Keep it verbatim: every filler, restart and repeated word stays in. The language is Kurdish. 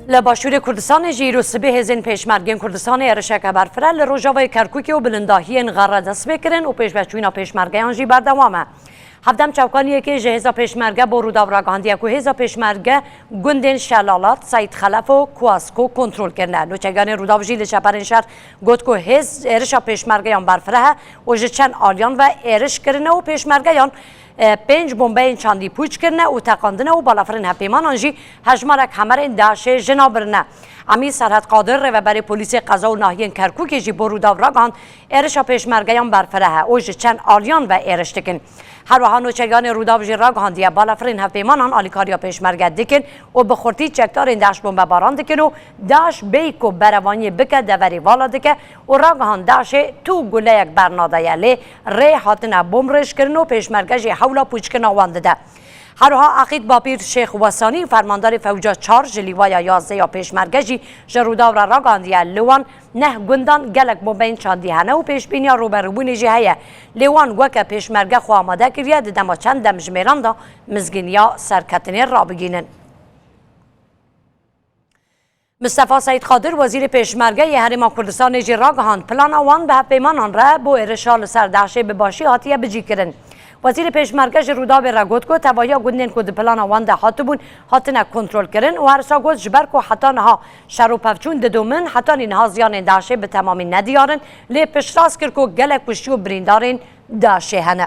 Li Başûrê Kurdistanê jî îro sibê hêzên Pêşmergên Kurdistanê êrişeke berfireh li Rojavayê Kerkûkê û bilindahiyên xerre dest pê kirin û pêşveçûna pêşmergeyan jî berdewam e. Hevdem çavkaniyekê ji hêza pêşmerge bo Rûdaw ragihandiye ku hêza pêşmerge gundên Şelalat, Seyd Xelef û Kuasko kontrol kirine. Nûçeganê Rûdaw jî li çeperên şer got ku hêz êrişa pêşmergeyan berfireh e û ji çend aliyan ve êriş kirine û pêşmergeyan e, pênc bombeyên çandî pûç kirine û teqandine û balafirên hevpeymanan jî hejmarek hemerên DAIŞê ji nav birine. Emîr Serhet Qadir, rêveberê polîsê qeza û nahiyên Kerkûkê jî bo Rûdaw ragihand, êrişa pêşmergeyan berfireh e û ji çend aliyan ve êriş dikin. Her wiha nûçeganê Rûdaw jî ragihandiye, balafirên hevpeymanan alîkariya pêşmerge dikin û bi xurtî çekdarên DAIŞ bombebaran dikin û DAIŞ bêyî ku berevaniyê bike deverê vala dike û ragihand DAIŞê tu guleyek bernadaye lê rê hatine bomb rêjkirin û pêşmerge jî hewla pûçkirina wan dide. Her wiha Eqîd Bapîr Şêx Wesanî, fermandarê fewca çar ji lîwaya yazdeh ya pêşmerge jî ji Rûdaw re ragihandiye, li wan neh gundan gelek bombeyên çandî hene û pêşbîniya rûberûbûnê jî heye. Lê wan weke pêşmerge xwe amade kiriye, di dema çend demjimêran de mizgîniya serketinê rabigînin. Mistefa Seyd Qadir, Wezîrê Pêşmerge yê Herêma Kurdistanê jî ragihand, plana wan bi hevpeymanan re bo êrişa li ser DAIŞê bi başî hatiye bicîkirin. Wezîrê Pêşmerge ji Rûdawê re got ku tevahiya gundên ku di plana wan de hatibûn, hatine kontrolkirin û her wisa got, ji ber ku heta niha şer û pevçûn didomin, hetanî niha ziyanên DAIŞê bi temamî nediyar in, lê piştrast kir ku gelek kuştî û birîndarên DAIŞê hene.